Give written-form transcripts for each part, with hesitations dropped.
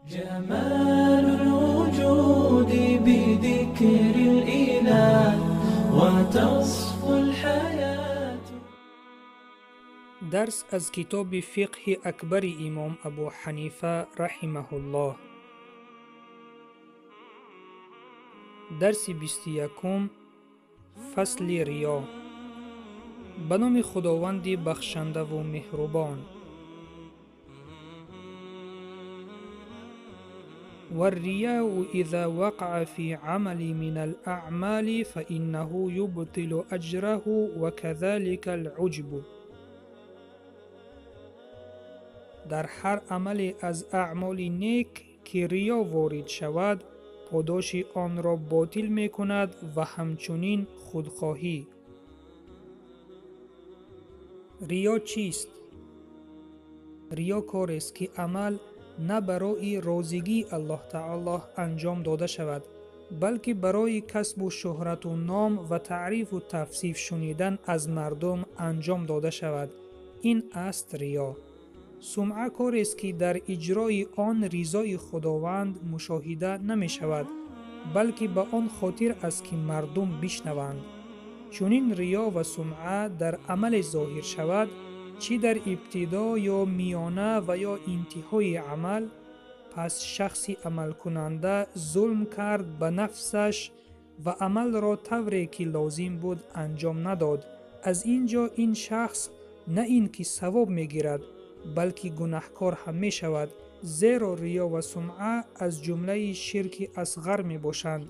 جمال الوجود بذكر الإله وتصفو الحياة. درس از کتاب فقه اکبر امام ابو حنیفه رحمه الله. درس 21، فصل ریا. به نام خداوند بخشنده و مهربان. والرياء إذا وقع في عمل من الأعمال فإنه يبطل أجره وكذلك العجب. در هر عمل از اعمال نیک که ریا وارد شود، پاداش آن را باطل می کند و همچنین خودخواهی. ریا چیست؟ ریا کاری است که عمل نه برای розигии аллоҳ таоло анҷом дода шавад, балки барои касбу шӯҳрату ном ва таърифу тавсиф шунидан аз мардум анҷом дода шавад. Ин аст риё. Сумъа корест, ки дар иҷрои он ризои Худованд мушоҳида намешавад, балки ба он хотир аст, ки мардум бишнаванд. Чунин риё ва сумъа дар амале зоҳир шавад, чӣ дар ибтидо ё миёна ва ё интиҳои амал, пас шахси амалкунанда зулм кард ба нафсаш ва амалро тавре ки лозим буд анҷом надод. Аз ин ҷо ин шахс на ин ки савоб мегирад, балки гунаҳкор ҳам мешавад, зеро риё ва сумъа аз ҷумлаи ширки асғар мебошанд,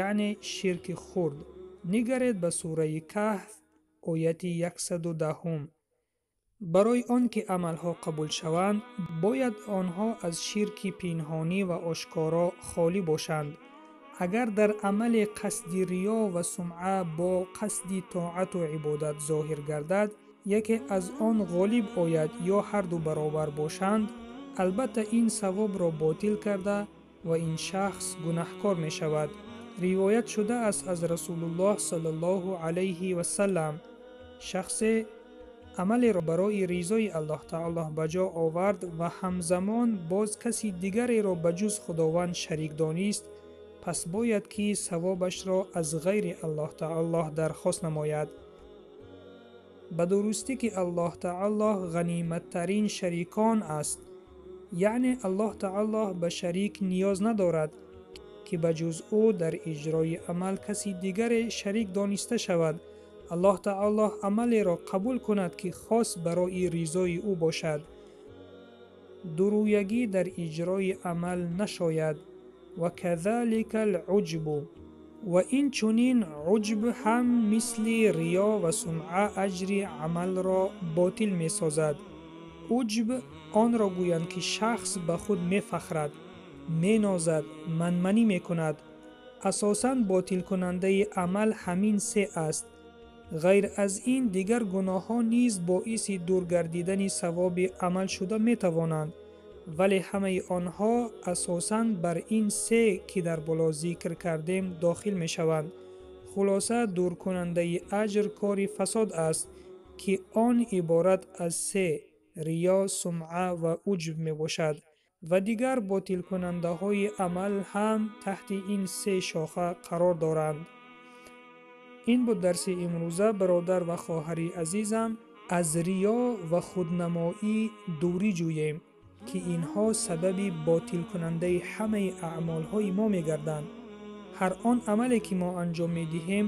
яъне ширки хурд. Нигаред ба сураи Каҳф, ояти 110. Барои он ки амалҳо қабул шаванд, бояд онҳо аз ширки пинҳонӣ ва ошкоро холӣ бошанд. Агар дар амали қасди риё ва сумъа бо қасди тоату ибодат зоҳир гардад, яке аз он ғолиб ояд ё ҳарду баробар бошанд, албатта ин савобро ботил карда ва ин шахс гунаҳкор мешавад. Ривоят шудааст аз Расулуллоҳ саллаллоҳу алайҳи васаллам: шахсе амалеро барои ризои аллоҳ таоло ба ҷо овард ва ҳамзамон боз каси дигареро ба ҷуз Худованд шарик донист, пас бояд ки савобашро аз ғайри аллоҳ таоло дархост намояд. Ба дурустӣ ки аллоҳ таоло ғаниматтарин шарикон аст, яъне аллоҳ таоло ба шарик ниёз надорад, ки ба ҷуз ӯ дар иҷрои амал каси дигаре шарик дониста шавад. Аллоҳ таоло амалеро қабул кунад, ки хос барои ризои ӯ бошад. Дурӯягӣ дар иҷрои амал нашояд. Ва казалика алъуҷбу. Ва инчунин уҷб ҳам мисли риё ва сумъа аҷри амалро ботил месозад. Уҷб онро гӯянд, ки шахс ба худ мефахрад, менозад, манманӣ мекунад. Асосан ботилкунандаи амал ҳамин се аст. Ғайр аз ин дигар гуноҳҳо низ боиси дур гардидани савоби амал шуда метавонанд, вале ҳамаи онҳо асосан бар ин се, ки дар боло зикр кардем, дохил мешаванд. Хулоса, дуркунандаи аҷр кори фасод аст, ки он иборат аз се риё, сумъа ва уҷб мебошад ва дигар ботилкунандаҳои амал ҳам таҳти ин се шоха қарор доранд. Ин буд дарси имрӯза. Бародар ва хоҳари азизам, аз риё ва худнамоӣ дурӣ ҷӯем, ки инҳо сабаби ботилкунандаи ҳамаи аъмолҳои мо мегарданд. Ҳар он амале ки мо анҷом медиҳем,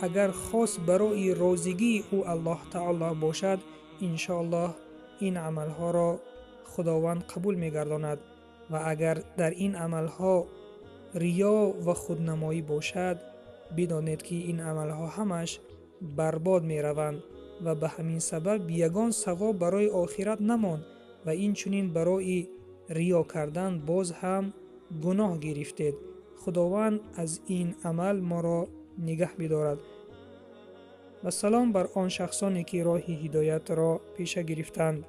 агар хос барои розигии ӯ аллоҳ таоло бошад, иншоаллоҳ ин амалҳоро Худованд қабул мегардонад ва агар дар ин амалҳо риё ва худнамоӣ бошад, бидонед, ки ин амалҳо ҳамаш барбод мераванд ва ба ҳамин сабаб ягон савоб барои охират намонд ва инчунин барои риё кардан боз ҳам гуноҳ гирифтед. Худованд аз ин амал моро нигаҳ бидорад. Ва салом бар он шахсоне, ки роҳи ҳидоятро пеша гирифтанд.